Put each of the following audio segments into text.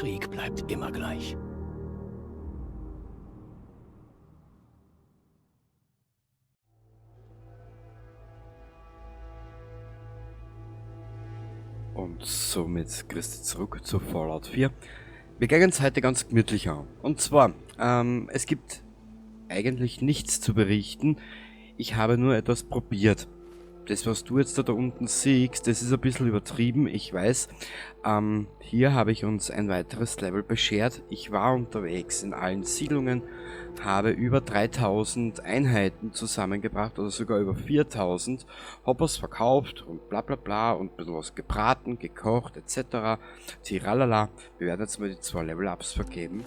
Krieg bleibt immer gleich. Und somit grüß dich zurück zu Fallout 4. Wir gehen es heute ganz gemütlich an. Und zwar, es gibt eigentlich nichts zu berichten. Ich habe nur etwas probiert. Das, was du jetzt da unten siehst, das ist ein bisschen übertrieben, ich weiß. Hier habe ich uns ein weiteres Level beschert. Ich war unterwegs in allen Siedlungen, habe über 3000 Einheiten zusammengebracht oder sogar über 4000. Hab was verkauft und bla bla bla und ein bisschen was gebraten, gekocht et cetera. Tiralala. Wir werden jetzt mal die 2 Level-Ups vergeben.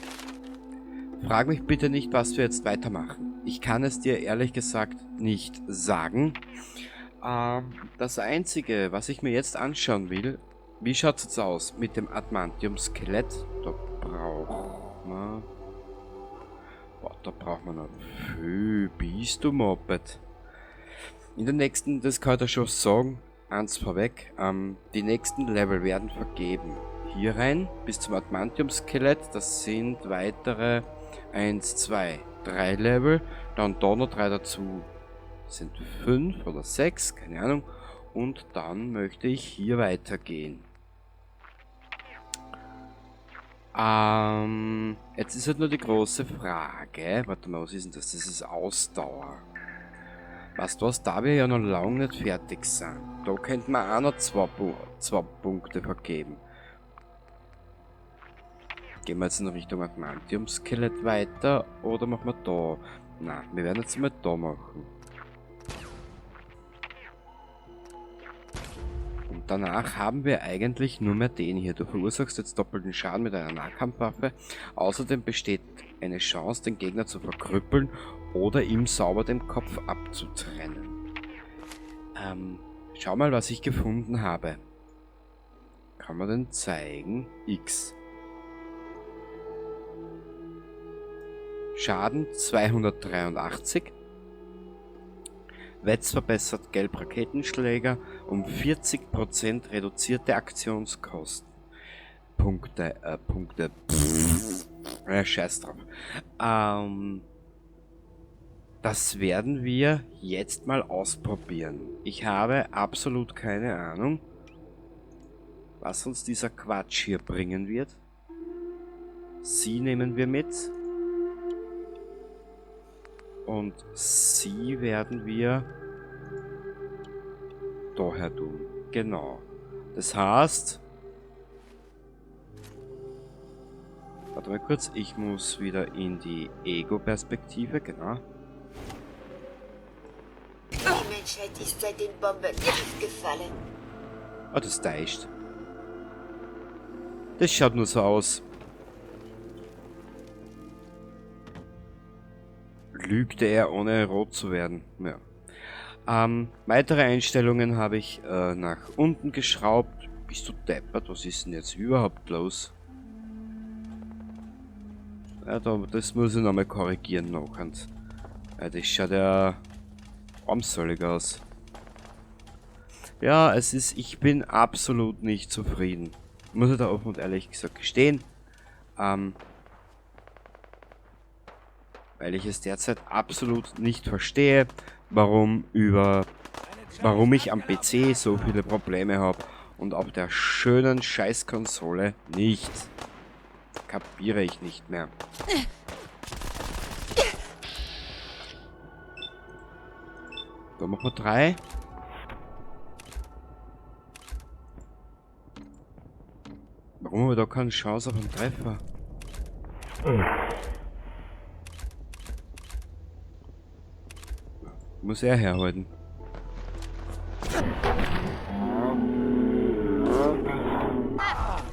Frag mich bitte nicht, was wir jetzt weitermachen. Ich kann es dir ehrlich gesagt nicht sagen. Das Einzige, was ich mir jetzt anschauen will, wie schaut's jetzt aus mit dem Adamantium-Skelett? Da braucht man... Boah, da braucht man noch viel. Bist du Moped? In den nächsten, das kann ich dir schon sagen, eins vorweg, die nächsten Level werden vergeben. Hier rein, bis zum Adamantium-Skelett, das sind weitere 1, 2, 3 Level, dann da noch 3 dazu. Sind 5 oder 6, keine Ahnung. Und dann möchte ich hier weitergehen. Jetzt ist halt nur die große Frage. Warte mal, was ist denn das? Das ist Ausdauer. Weißt du was, da wir ja noch lange nicht fertig sind. Da könnte man auch noch 2 Punkte vergeben. Gehen wir jetzt in Richtung Adamantium-Skelett weiter oder machen wir da? Na, wir werden jetzt mal da machen. Und danach haben wir eigentlich nur mehr den hier. Du verursachst jetzt doppelten Schaden mit einer Nahkampfwaffe. Außerdem besteht eine Chance, den Gegner zu verkrüppeln oder ihm sauber den Kopf abzutrennen. Schau mal, was ich gefunden habe. Kann man denn zeigen? X. Schaden 283. Wetz verbessert Gelb-Raketenschläger um 40% reduzierte Aktionskosten. Punkte, Punkte. Pff, ja, scheiß drauf. Das werden wir jetzt mal ausprobieren. Ich habe absolut keine Ahnung, was uns dieser Quatsch hier bringen wird. Sie nehmen wir mit. Und sie werden wir daher tun. Genau. Das heißt... Warte mal kurz, ich muss wieder in die Ego-Perspektive, genau. Die Menschheit ist seit den Bomben tief gefallen. Ah, das täuscht. Das schaut nur so aus. Lügte er, ohne rot zu werden. Ja. Weitere Einstellungen habe ich nach unten geschraubt. Bist du deppert? Was ist denn jetzt überhaupt los? Ja, das muss ich nochmal korrigieren noch. Und, ja, das schaut ja armselig aus. Ja, ich bin absolut nicht zufrieden. Muss ich da offen und ehrlich gesagt gestehen. Weil ich es derzeit absolut nicht verstehe, warum ich am PC so viele Probleme hab und auf der schönen Scheißkonsole nicht. Kapiere ich nicht mehr. Da machen wir 3. Warum haben wir da keine Chance auf einen Treffer? Muss er herhalten.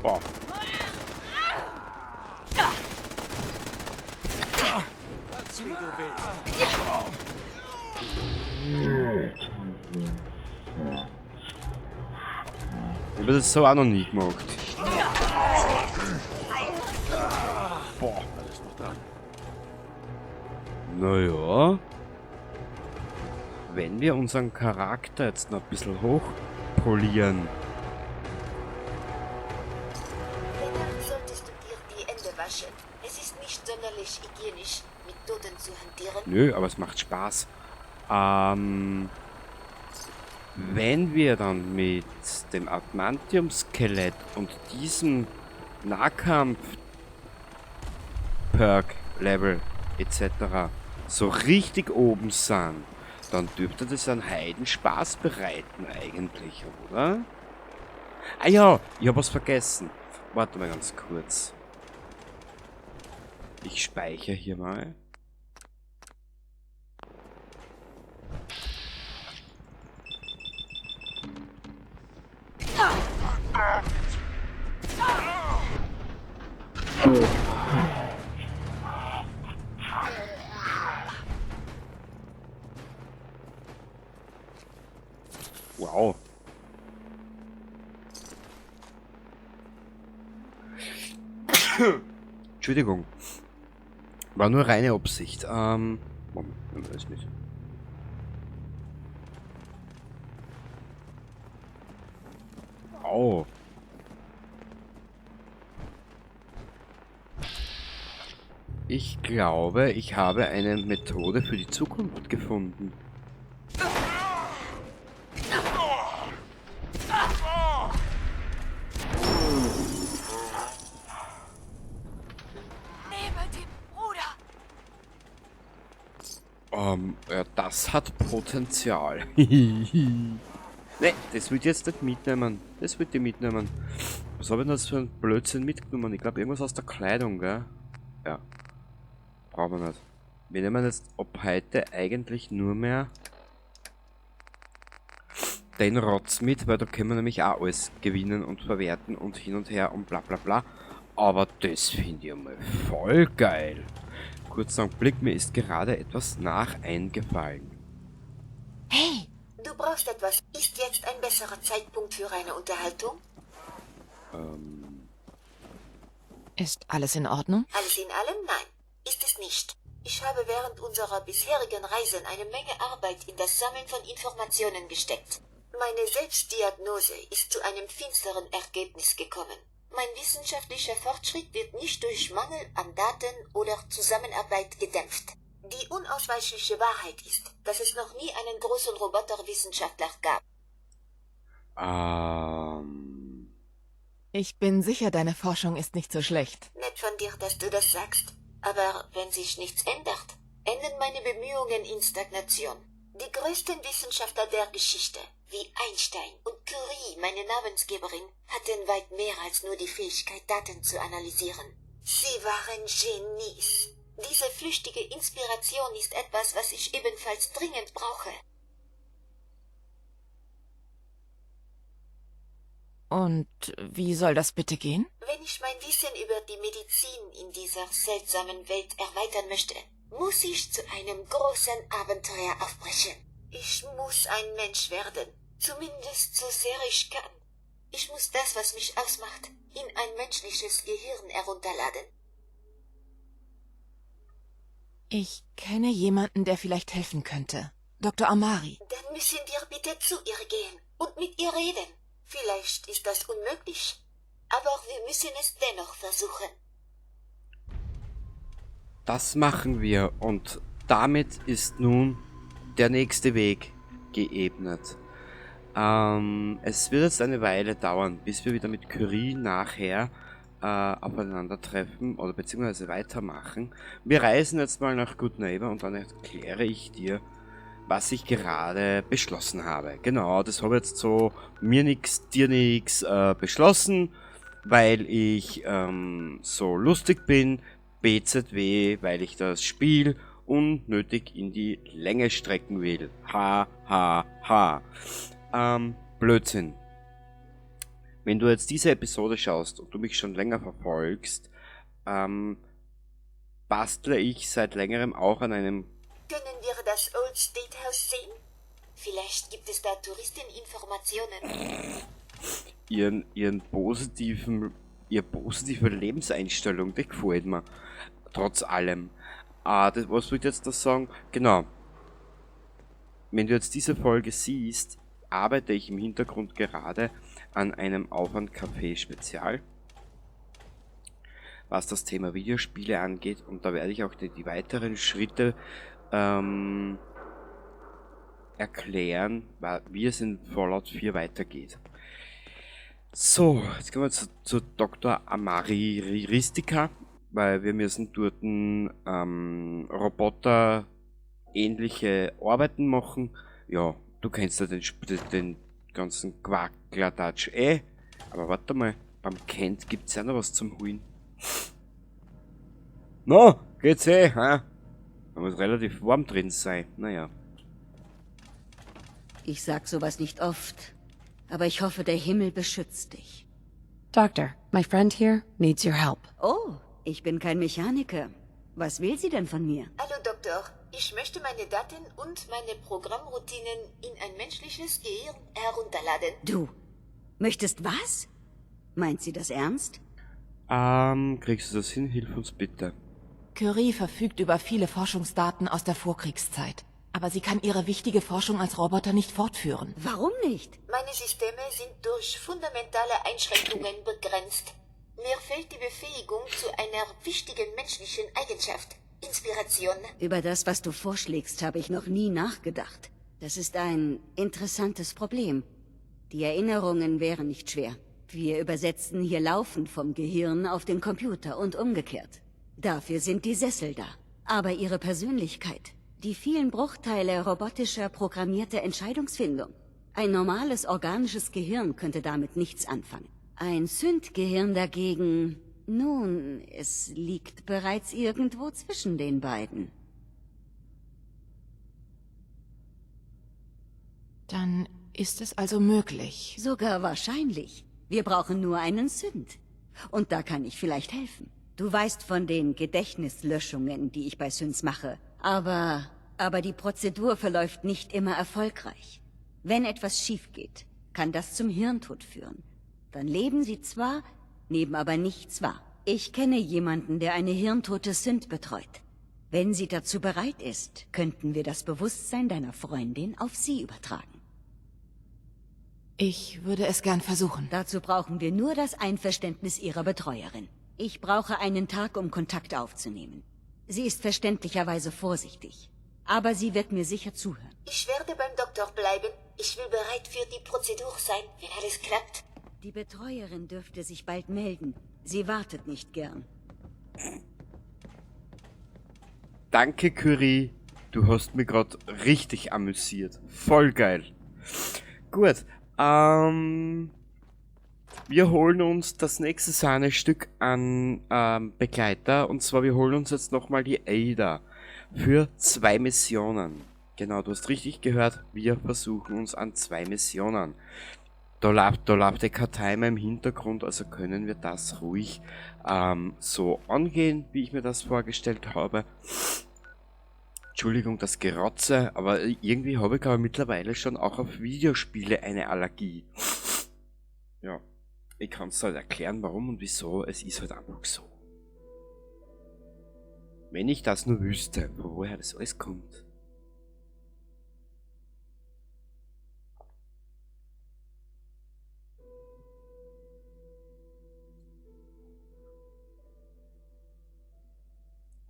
Boah. Ich hab das so auch noch nie gemacht. Boah. Alles noch dran. Naja. Wenn wir unseren Charakter jetzt noch ein bisschen hochpolieren. Danach solltest du dir zu hantieren? Nö, aber es macht Spaß. Wenn wir dann mit dem Adamantium-Skelett und diesem Nahkampf-Perk-Level et cetera so richtig oben sind, dann dürfte das einen Heidenspaß bereiten eigentlich, oder? Ah ja, ich hab was vergessen. Warte mal ganz kurz. Ich speichere hier mal. Wow. Entschuldigung. War nur reine Absicht. Moment, nehmen wir das mit. Au. Ich glaube, ich habe eine Methode für die Zukunft gefunden. Ja, das hat Potenzial. Ne, das will ich jetzt nicht mitnehmen. Das will ich mitnehmen. Was hab ich denn das für ein Blödsinn mitgenommen? Ich glaub, irgendwas aus der Kleidung, gell? Ja. Brauchen wir nicht. Wir nehmen jetzt ab heute eigentlich nur mehr den Rotz mit, weil da können wir nämlich auch alles gewinnen und verwerten und hin und her und bla bla bla. Aber das finde ich einmal voll geil. Kurzer Blick, mir ist gerade etwas nach eingefallen. Hey! Du brauchst etwas. Ist jetzt ein besserer Zeitpunkt für eine Unterhaltung? Ist alles in Ordnung? Alles in allem? Nein, ist es nicht. Ich habe während unserer bisherigen Reisen eine Menge Arbeit in das Sammeln von Informationen gesteckt. Meine Selbstdiagnose ist zu einem finsteren Ergebnis gekommen. Mein wissenschaftlicher Fortschritt wird nicht durch Mangel an Daten oder Zusammenarbeit gedämpft. Die unausweichliche Wahrheit ist, dass es noch nie einen großen Roboterwissenschaftler gab. Ich bin sicher, deine Forschung ist nicht so schlecht. Nett von dir, dass du das sagst. Aber wenn sich nichts ändert, enden meine Bemühungen in Stagnation. Die größten Wissenschaftler der Geschichte, wie Einstein und Curie, meine Namensgeberin, hatten weit mehr als nur die Fähigkeit, Daten zu analysieren. Sie waren Genies. Diese flüchtige Inspiration ist etwas, was ich ebenfalls dringend brauche. Und wie soll das bitte gehen? Wenn ich mein Wissen über die Medizin in dieser seltsamen Welt erweitern möchte, muss ich zu einem großen Abenteuer aufbrechen. Ich muss ein Mensch werden, zumindest so sehr ich kann. Ich muss das, was mich ausmacht, in ein menschliches Gehirn herunterladen. Ich kenne jemanden, der vielleicht helfen könnte. Doktor Amari. Dann müssen wir bitte zu ihr gehen und mit ihr reden. Vielleicht ist das unmöglich, aber wir müssen es dennoch versuchen. Das machen wir und damit ist nun der nächste Weg geebnet. Es wird jetzt eine Weile dauern, bis wir wieder mit Curie nachher aufeinandertreffen oder beziehungsweise weitermachen. Wir reisen jetzt mal nach Goodneighbor und dann erkläre ich dir, was ich gerade beschlossen habe. Genau, das habe ich jetzt so mir nix, dir nix beschlossen, weil ich so lustig bin, BZW, weil ich das Spiel unnötig in die Länge strecken will. Ha, ha, ha. Blödsinn. Wenn du jetzt diese Episode schaust und du mich schon länger verfolgst, bastle ich seit längerem auch an einem... Können wir das Old State House sehen? Vielleicht gibt es da Touristeninformationen. Ihr positive Lebenseinstellung, die gefällt mir. Trotz allem. Ah, das, was wollte ich jetzt da sagen? Genau. Wenn du jetzt diese Folge siehst, arbeite ich im Hintergrund gerade an einem Aufwand-Café Spezial. was das Thema Videospiele angeht. Und da werde ich auch die weiteren Schritte erklären, wie es in Fallout 4 weitergeht. So, jetzt kommen wir zu Dr. Amari Ristika, weil wir müssen dort Roboter ähnliche Arbeiten machen. Ja, du kennst ja den ganzen Quacklertatsch eh. Aber warte mal, beim Kent gibt's ja noch was zum Holen. No, geht's eh, ha? Da muss relativ warm drin sein, naja. Ich sag sowas nicht oft, aber ich hoffe, der Himmel beschützt dich. Doctor, my friend here needs your help. Oh, ich bin kein Mechaniker. Was will sie denn von mir? Hallo Doktor, ich möchte meine Daten und meine Programmroutinen in ein menschliches Gehirn herunterladen. Du möchtest was? Meint sie das ernst? Kriegst du das hin? Hilf uns bitte. Curie verfügt über viele Forschungsdaten aus der Vorkriegszeit. Aber sie kann ihre wichtige Forschung als Roboter nicht fortführen. Warum nicht? Meine Systeme sind durch fundamentale Einschränkungen begrenzt. Mir fehlt die Befähigung zu einer wichtigen menschlichen Eigenschaft. Inspiration. Über das, was du vorschlägst, habe ich noch nie nachgedacht. Das ist ein interessantes Problem. Die Erinnerungen wären nicht schwer. Wir übersetzen hier laufend vom Gehirn auf den Computer und umgekehrt. Dafür sind die Sessel da. Aber ihre Persönlichkeit, die vielen Bruchteile robotischer, programmierter Entscheidungsfindung. Ein normales organisches Gehirn könnte damit nichts anfangen. Ein Synth-Gehirn dagegen... Nun, es liegt bereits irgendwo zwischen den beiden. Dann ist es also möglich. Sogar wahrscheinlich. Wir brauchen nur einen Synth. Und da kann ich vielleicht helfen. Du weißt von den Gedächtnislöschungen, die ich bei Synths mache. Aber die Prozedur verläuft nicht immer erfolgreich. Wenn etwas schief geht, kann das zum Hirntod führen. Dann leben sie zwar, nehmen aber nichts wahr. Ich kenne jemanden, der eine hirntote Synth betreut. Wenn sie dazu bereit ist, könnten wir das Bewusstsein deiner Freundin auf sie übertragen. Ich würde es gern versuchen. Dazu brauchen wir nur das Einverständnis ihrer Betreuerin. Ich brauche einen Tag, um Kontakt aufzunehmen. Sie ist verständlicherweise vorsichtig. Aber sie wird mir sicher zuhören. Ich werde beim Doktor bleiben. Ich will bereit für die Prozedur sein, wenn alles klappt. Die Betreuerin dürfte sich bald melden. Sie wartet nicht gern. Danke, Curie. Du hast mich grad richtig amüsiert. Voll geil. Gut. Wir holen uns das nächste Sahnestück an Begleiter. Und zwar, wir holen uns jetzt nochmal die Ada für 2 Missionen. Genau, du hast richtig gehört. Wir versuchen uns an 2 Missionen. Da läuft der Timer im Hintergrund, also können wir das ruhig so angehen, wie ich mir das vorgestellt habe. Entschuldigung, das Gerotze, aber irgendwie habe ich, glaub ich, mittlerweile schon auch auf Videospiele eine Allergie. Ja, ich kann's halt erklären, warum und wieso, es ist halt einfach so. Wenn ich das nur wüsste, woher das alles kommt.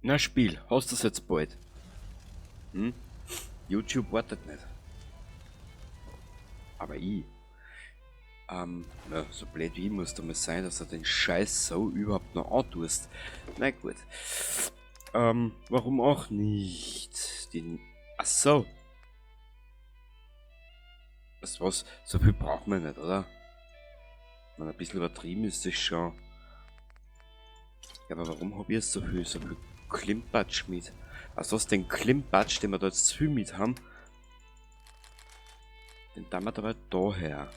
Na Spiel, hast du's jetzt bald? Hm? YouTube wartet nicht. Aber ich. Na, so blöd wie ich muss da mal sein, dass du den Scheiß so überhaupt noch antust. Na gut. Warum auch nicht? Den. Ach so. Was, was? So viel braucht man nicht, oder? Ich meine, ein bisschen übertrieben ist das schon. Ja, aber warum hab ich jetzt so viel Klimpatsch mit? Also was, den Klimpatsch, den wir da jetzt zu viel mit haben, den tun wir dabei daher.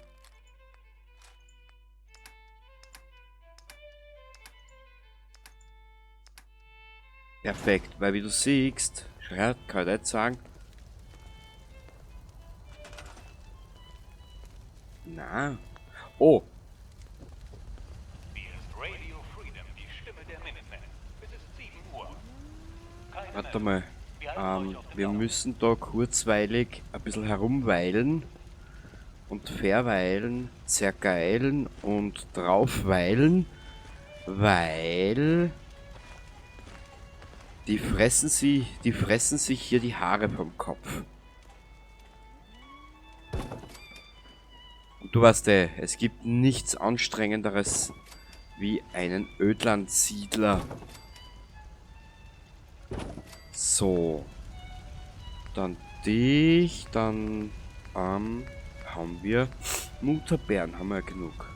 Perfekt, weil wie du siehst, schau her, kann ich nicht sagen. Na. Oh. Hier ist Radio Freedom, die Stimme der Minutemen. Es ist 7 Uhr. Keine Warte Meldung. mal. Wir halten euch auf dem Wir Laufenden. müssen da kurzweilig ein bisschen herumweilen und verweilen, zergeilen und draufweilen. Weil die fressen sich hier die Haare vom Kopf. Und du weißt ja, es gibt nichts Anstrengenderes wie einen Ödlandsiedler. So. Dann dich, dann haben wir Mutterbeeren, haben wir ja genug.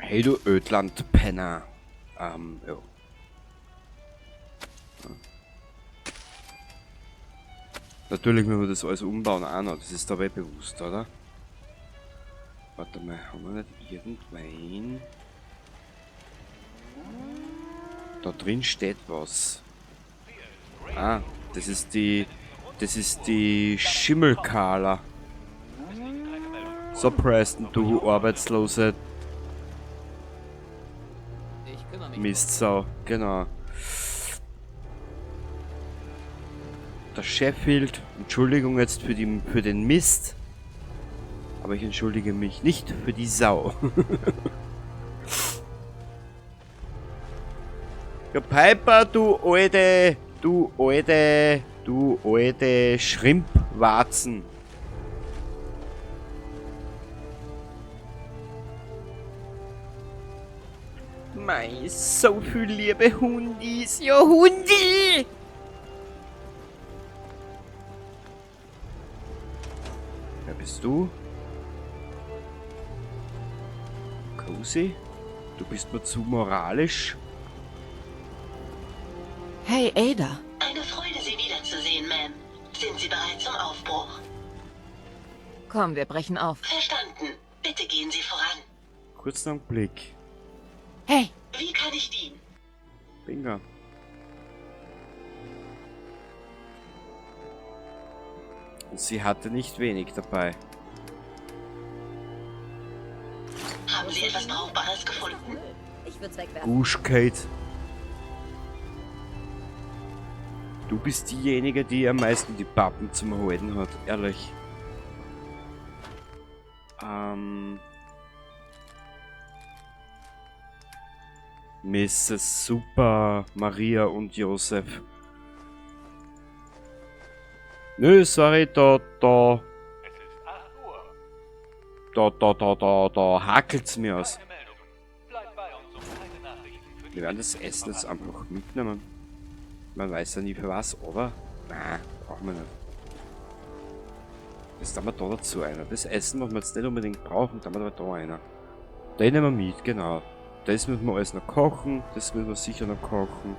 Hey du Ödlandpenner. Ja. Natürlich müssen wir das alles umbauen auch noch, das ist dabei bewusst, oder? Warte mal, haben wir nicht irgendwann... Da drin steht was. Ah, das ist die... Das ist die Schimmelkala. So, Preston, du arbeitslose Mistsau, genau. Der Sheffield, Entschuldigung jetzt für den Mist, aber ich entschuldige mich nicht für die Sau. Ja, Piper, du alte Schrimpwarzen. Mei, so viel liebe Hundis. Ja, Hundi! Wer bist du? Cozy? Du bist mir zu moralisch. Hey, Ada. Eine Freude, Sie wiederzusehen, Ma'am. Sind Sie bereit zum Aufbruch? Komm, wir brechen auf. Verstanden. Bitte gehen Sie voran. Kurzen Augenblick. Hey! Wie kann ich dienen? Bingo. Und sie hatte nicht wenig dabei. Haben Sie etwas Brauchbares gefunden? Ich würd's wegwerfen. Gusch, Kate. Du bist diejenige, die am meisten die Pappen zum Halten hat, ehrlich. Mrs. Super, Maria und Josef. Nö, sorry, da Es ist 8 Uhr. Da hakelt's mir aus. Wir werden das Essen jetzt einfach mitnehmen. Man weiß ja nie für was, oder? Nein, brauchen wir nicht. Das tun wir da dazu einer. Das Essen, was wir jetzt nicht unbedingt brauchen, tun wir da einer. Den nehmen wir mit, genau. Das müssen wir alles noch kochen. Das müssen wir sicher noch kochen.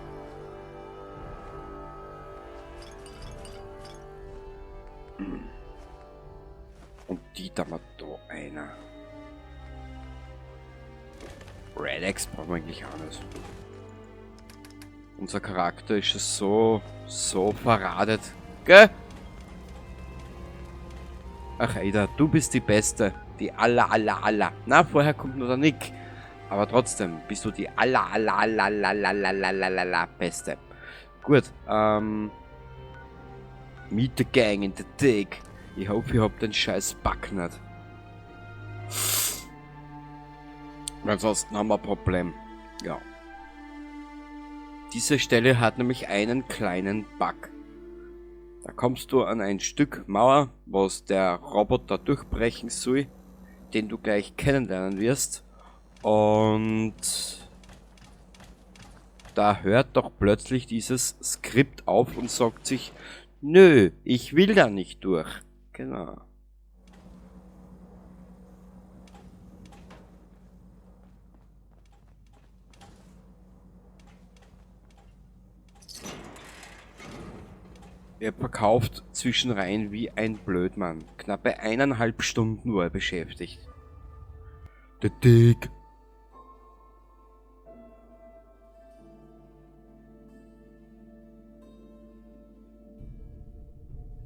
Und die tun wir da einer. Rad-X brauchen wir eigentlich auch nicht. Unser Charakter ist schon so verratet. Gell? Ach Ada, du bist die Beste. Die aller, aller, aller. Na, vorher kommt nur der Nick. Aber trotzdem bist du die aller, aller, aller, aller, aller, aller, aller, aller Beste. Gut, Meet the Gang in the Dig. Ich hoffe, ich hab den scheiß Bug nicht. Ansonsten haben wir ein Problem. Ja. Diese Stelle hat nämlich einen kleinen Bug. Da kommst du an ein Stück Mauer, was der Roboter durchbrechen soll, den du gleich kennenlernen wirst. Und da hört doch plötzlich dieses Skript auf und sagt sich, nö, ich will da nicht durch. Genau. Er verkauft zwischenrein wie ein Blödmann. Knappe 1,5 Stunden war er beschäftigt. Der Dick.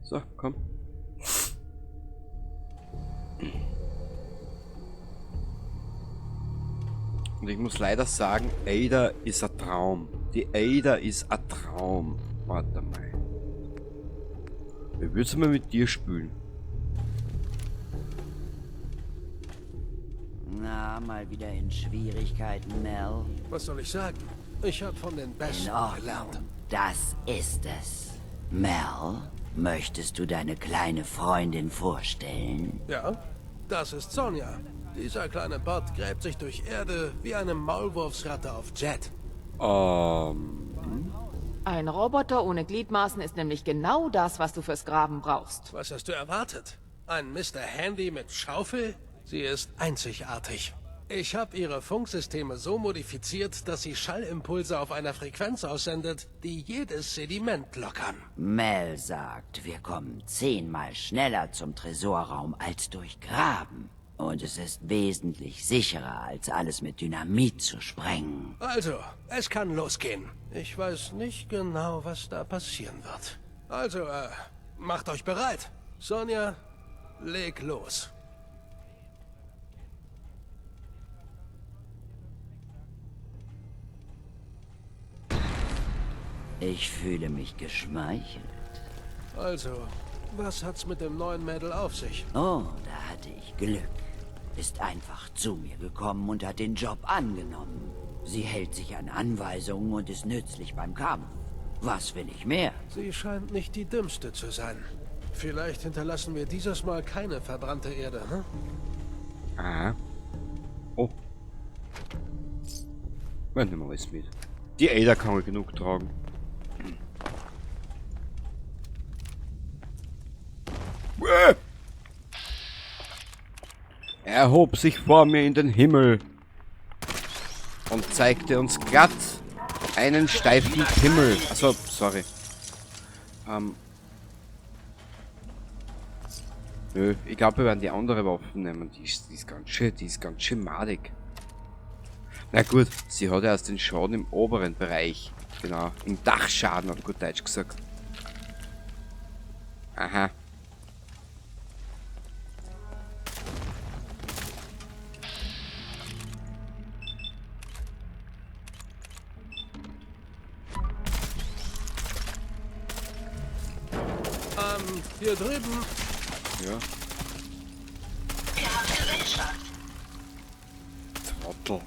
So, komm. Und ich muss leider sagen, Ada ist ein Traum. Die Ada ist ein Traum. Warte mal. Wie würdest du mal mit dir spielen? Na, mal wieder in Schwierigkeiten, Mel. Was soll ich sagen? Ich habe von den Besten In Ordnung. gelernt. Das ist es. Mel, möchtest du deine kleine Freundin vorstellen? Ja, das ist Sonja. Dieser kleine Bot gräbt sich durch Erde wie eine Maulwurfsratte auf Jet. Ein Roboter ohne Gliedmaßen ist nämlich genau das, was du fürs Graben brauchst. Was hast du erwartet? Ein Mr. Handy mit Schaufel? Sie ist einzigartig. Ich habe ihre Funksysteme so modifiziert, dass sie Schallimpulse auf einer Frequenz aussendet, die jedes Sediment lockern. Mel sagt, wir kommen 10-mal schneller zum Tresorraum als durch Graben. Und es ist wesentlich sicherer, als alles mit Dynamit zu sprengen. Also, es kann losgehen. Ich weiß nicht genau, was da passieren wird. Also, macht euch bereit. Sonja, leg los. Ich fühle mich geschmeichelt. Also, was hat's mit dem neuen Mädel auf sich? Oh, da hatte ich Glück. Ist einfach zu mir gekommen und hat den Job angenommen. Sie hält sich an Anweisungen und ist nützlich beim Kampf. Was will ich mehr? Sie scheint nicht die Dümmste zu sein. Vielleicht hinterlassen wir dieses Mal keine verbrannte Erde, hm? Aha. Oh. Wir nehmen alles mit. Die Ada kann ich genug tragen. Er hob sich vor mir in den Himmel und zeigte uns glatt einen steifen Pimmel. Also, sorry. Nö, ich glaub, wir werden die andere Waffe nehmen. Die ist ganz schön madig. Na gut, sie hat ja erst den Schaden im oberen Bereich. Genau, im Dachschaden, auf gut Deutsch gesagt. Aha. Hier drüben. Ja. Wir haben Gesellschaft. Trottel.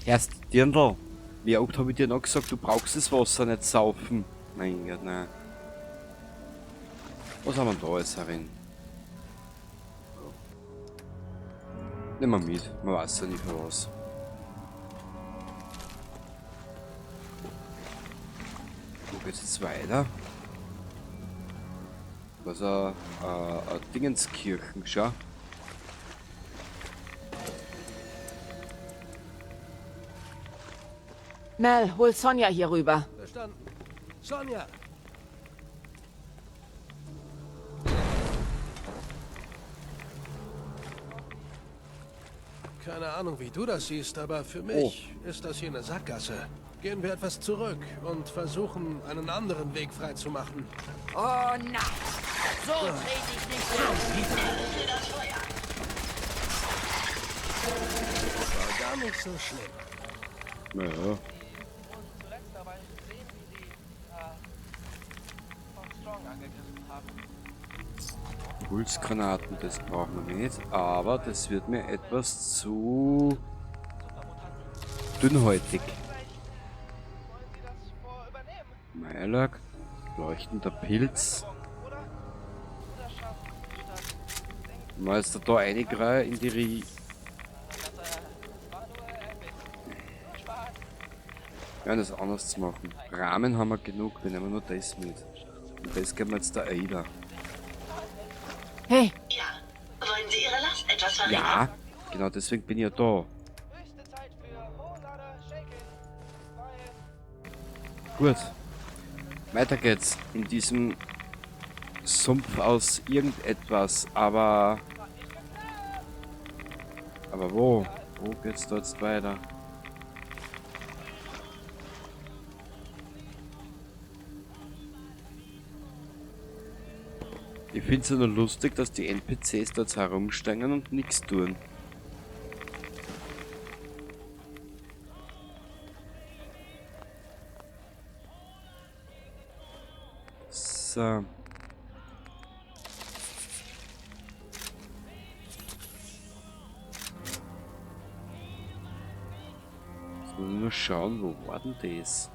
Erst Dirndl. Wie oft hab ich dir noch gesagt, du brauchst das Wasser nicht saufen? Nein, Gott, nein. Was haben wir da jetzt herin? Nehmen wir mit, man weiß ja nicht für was. Wo geht's jetzt weiter? Was ein Dingenskirchen, schau. Mel, hol Sonja hier rüber. Verstanden. Sonja! Keine Ahnung, wie du das siehst, aber für mich ist das hier eine Sackgasse. Gehen wir etwas zurück und versuchen, einen anderen Weg freizumachen. Oh nein! So trete ich nicht auf! War gar nicht so schlimm. Naja. Pulsgranaten, das brauchen wir nicht, aber das wird mir etwas zu dünnhäutig. Meierlack, leuchtender Pilz. Mal ist da eine in die Rie. Ja, das anders zu machen. Rahmen haben wir genug, wir nehmen nur das mit. Und das geben wir jetzt der Ada. Hey! Ja, wollen Sie Ihre Last etwas verringern? Ja, genau deswegen bin ich ja da. Gut. Weiter geht's in diesem Sumpf aus irgendetwas, aber... Aber wo? Wo geht's da jetzt weiter? Ich find's ja nur lustig, dass die NPCs dort herumstehen und nichts tun. So. Jetzt muss ich nur schauen, wo war denn das?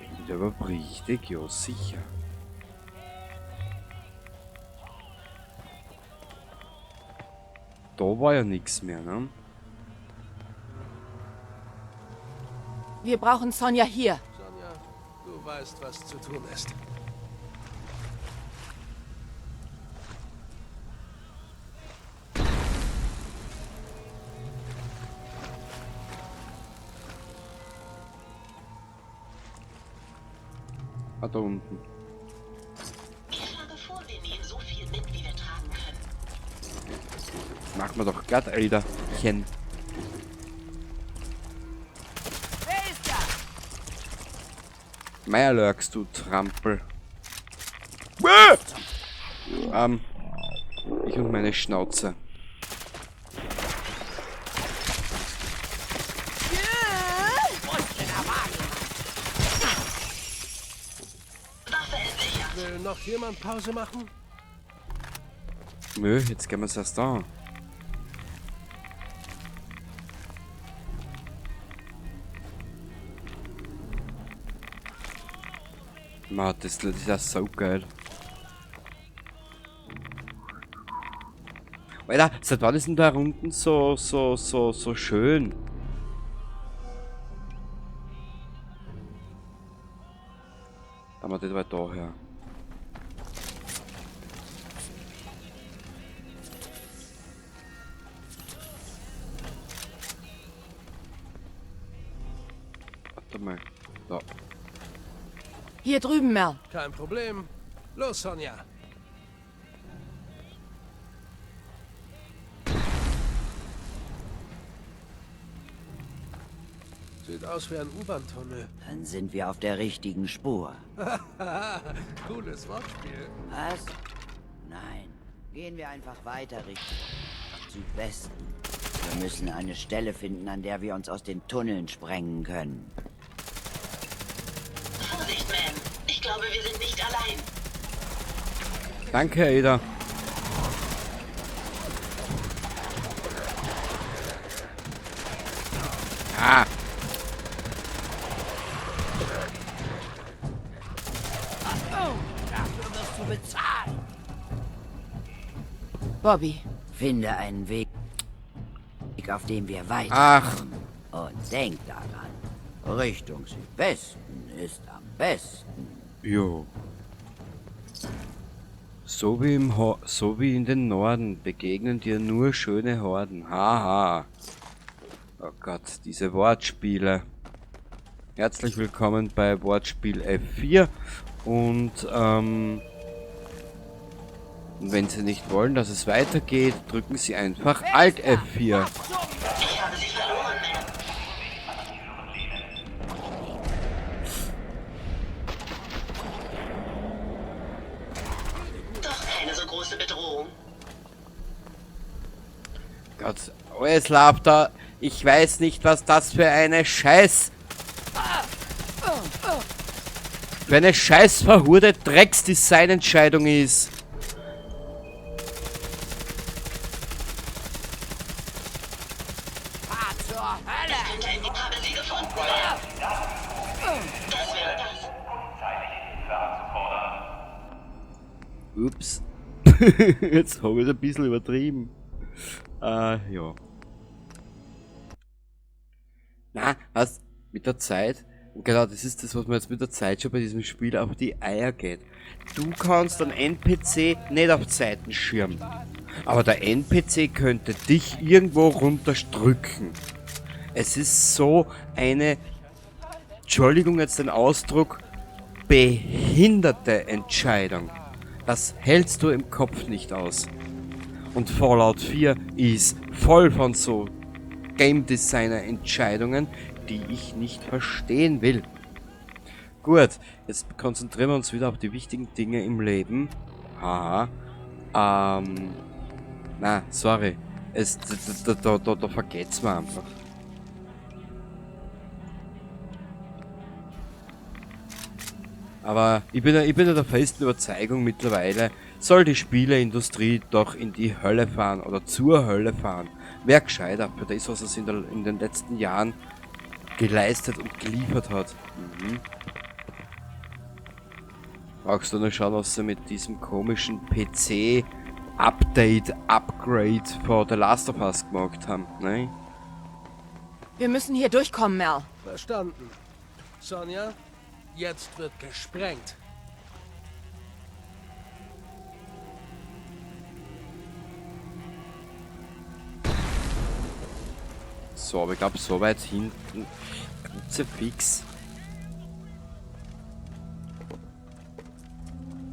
Bin ich überhaupt richtig? Ja, sicher. Da war ja nix mehr, ne? Wir brauchen Sonja hier. Sonja, du weißt, was zu tun ist. Ah, da unten. Ich schlage vor, wir nehmen so viel mit, wie wir tragen können. Machen wir doch glatt, Alterchen. Wer ist da? Meierlurks, du Trampel. Ich und meine Schnauze. Waffe entsichert. Will noch jemand Pause machen? Nö, jetzt gehen wir's erst an. Ma, das ist ja so geil. Alter, seit wann ist denn da unten so schön? Aber das war da her. Warte mal. Da. Hier drüben, Mel. Kein Problem. Los, Sonja. Sieht aus wie ein U-Bahn-Tunnel. Dann sind wir auf der richtigen Spur. Cooles Wortspiel. Was? Nein. Gehen wir einfach weiter Richtung Südwesten. Wir müssen eine Stelle finden, an der wir uns aus den Tunneln sprengen können. Vorsicht, Ma'am. Ich glaube, wir sind nicht allein. Danke, Ada. Ah. Dafür wirst du bezahlen. Bobby. Finde einen Weg, auf dem wir weiterkommen. Ach. Und denk daran, Richtung Südwesten ist am besten. Jo. So wie in den Norden begegnen dir nur schöne Horden. Haha. Oh Gott, diese Wortspiele. Herzlich willkommen bei Wortspiel F4. Und wenn Sie nicht wollen, dass es weitergeht, drücken Sie einfach Alt F4. Ich habe sie verloren, Ma'am. Doch keine so große Bedrohung. Gott, alles läuft da. Ich weiß nicht, was das für eine Scheiß... Für eine scheiß verhurde Drecksdesign-Entscheidung ist. Ups. Jetzt habe ich es ein bisschen übertrieben. Ja. Na, was? Mit der Zeit? Und genau, das ist das, was mir jetzt mit der Zeit schon bei diesem Spiel auf die Eier geht. Du kannst einen NPC nicht auf Zeiten schirmen. Aber der NPC könnte dich irgendwo runterdrücken. Es ist so eine, Entschuldigung jetzt den Ausdruck, behinderte Entscheidung. Das hältst du im Kopf nicht aus. Und Fallout 4 ist voll von so Game Designer Entscheidungen, die ich nicht verstehen will. Gut, jetzt konzentrieren wir uns wieder auf die wichtigen Dinge im Leben. Haha. Na, sorry. Es, da vergeht's mir einfach. Aber ich bin ja der festen Überzeugung mittlerweile, soll die Spieleindustrie doch in die Hölle fahren oder zur Hölle fahren. Wär gescheiter für das, was es in den letzten Jahren geleistet und geliefert hat. Mhm. Brauchst du nur schauen, was sie mit diesem komischen PC-Update, Upgrade for The Last of Us gemacht haben, ne? Wir müssen hier durchkommen, Mel. Verstanden. Sonja, jetzt wird gesprengt. So, aber ich glaube, so weit hinten fix.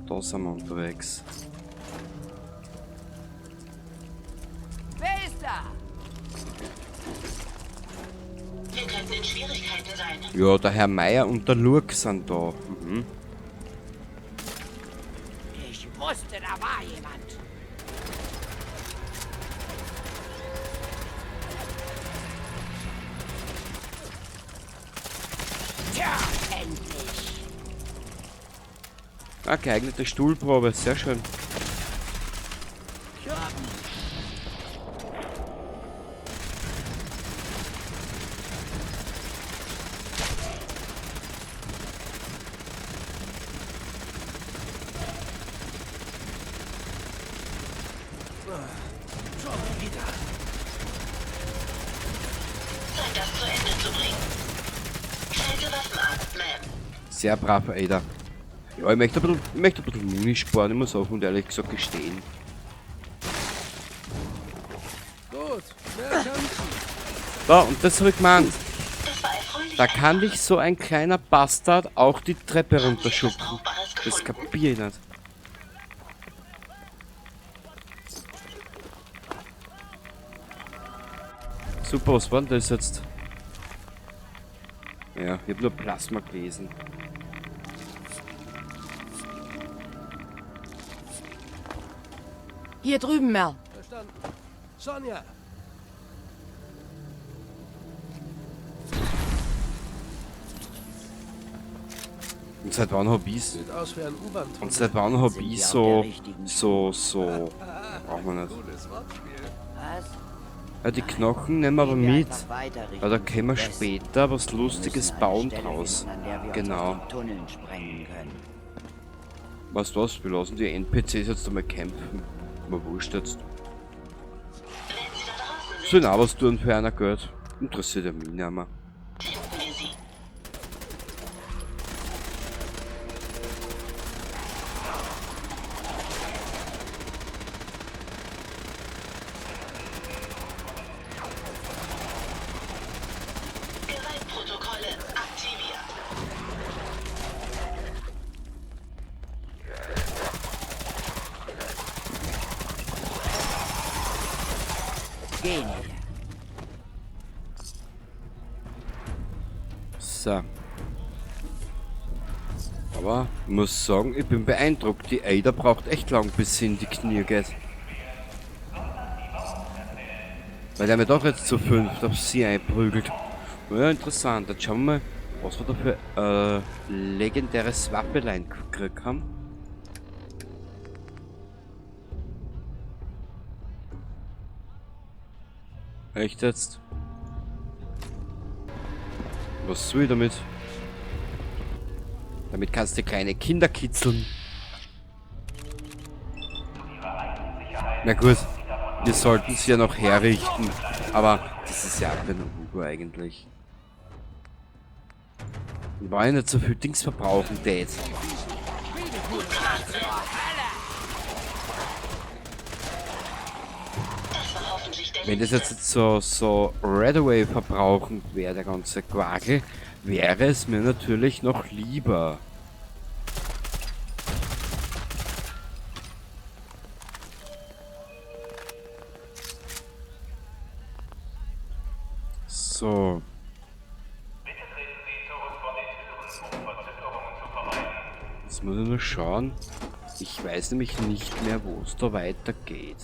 Da sind wir unterwegs. Wer ist da? Wir könnten in Schwierigkeiten sein. Ja, der Herr Meier und der Lurk sind da. Mhm. Ich wusste, da war jemand. Tja, endlich. Ah, geeignete Stuhlprobe, sehr schön. Schon wieder. Zeit, das zu Ende zu bringen. Schalte Waffen ab, Ma'am. Sehr brav, Ada. Ja, ich möchte ein bisschen Muni sparen, ich muss auch und ehrlich gesagt gestehen. Gut, mehr Chancen. Da, und das habe ich gemeint. Das war erfreulich. Da kann dich so ein kleiner Bastard auch die Treppe Haben Sie etwas runterschubsen. Brauchbares Das gefunden? kapier ich nicht. Super, was war denn das jetzt? Ja, ich hab nur Plasma gelesen. Hier drüben, Mel. Verstanden. Sonja! Und seit wann hab ich's? Sieht aus wie ein U-Bahn-Tunnel. Und seit wann hab Sind ich wir auf so, der richtigen so, braucht man nicht. Cooles Wortspiel. Was? Ja, die Knochen nehmen wir aber Gehen wir mit, einfach weiter Richtung weil da können wir Südwesten. später was Wir Lustiges müssen eine bauen Stelle draus. finden, an der wir uns Genau. aus den Tunneln sprengen können. Weißt du was, wir lassen die NPCs jetzt einmal kämpfen. Mal wurscht jetzt. Wenn Sie da draußen sind, Sollen auch was tun für einer Geld. Interessiert ja mich nicht mehr. finden wir sie. Gewaltprotokolle aktiviert. Gehen wir. So. Aber ich muss sagen, ich bin beeindruckt. Die Ada braucht echt lang, bis sie in die Knie geht. Weil der mir doch jetzt zu 5 auf sie einprügelt. Ja, interessant. Jetzt schauen wir mal, was wir da für legendäres Waffelein gekriegt haben. Echt jetzt? Was soll ich damit? Damit kannst du kleine Kinder kitzeln. Na gut, wir sollten sie ja noch herrichten. Aber das ist ja auch ein Hugo eigentlich. Wir wollen ja nicht so viel Dings verbrauchen, Dad. Wenn das jetzt so Redaway verbrauchen wäre, der ganze Quakel, wäre es mir natürlich noch lieber. So. Jetzt muss ich nur schauen. Ich weiß nämlich nicht mehr, wo es da weitergeht.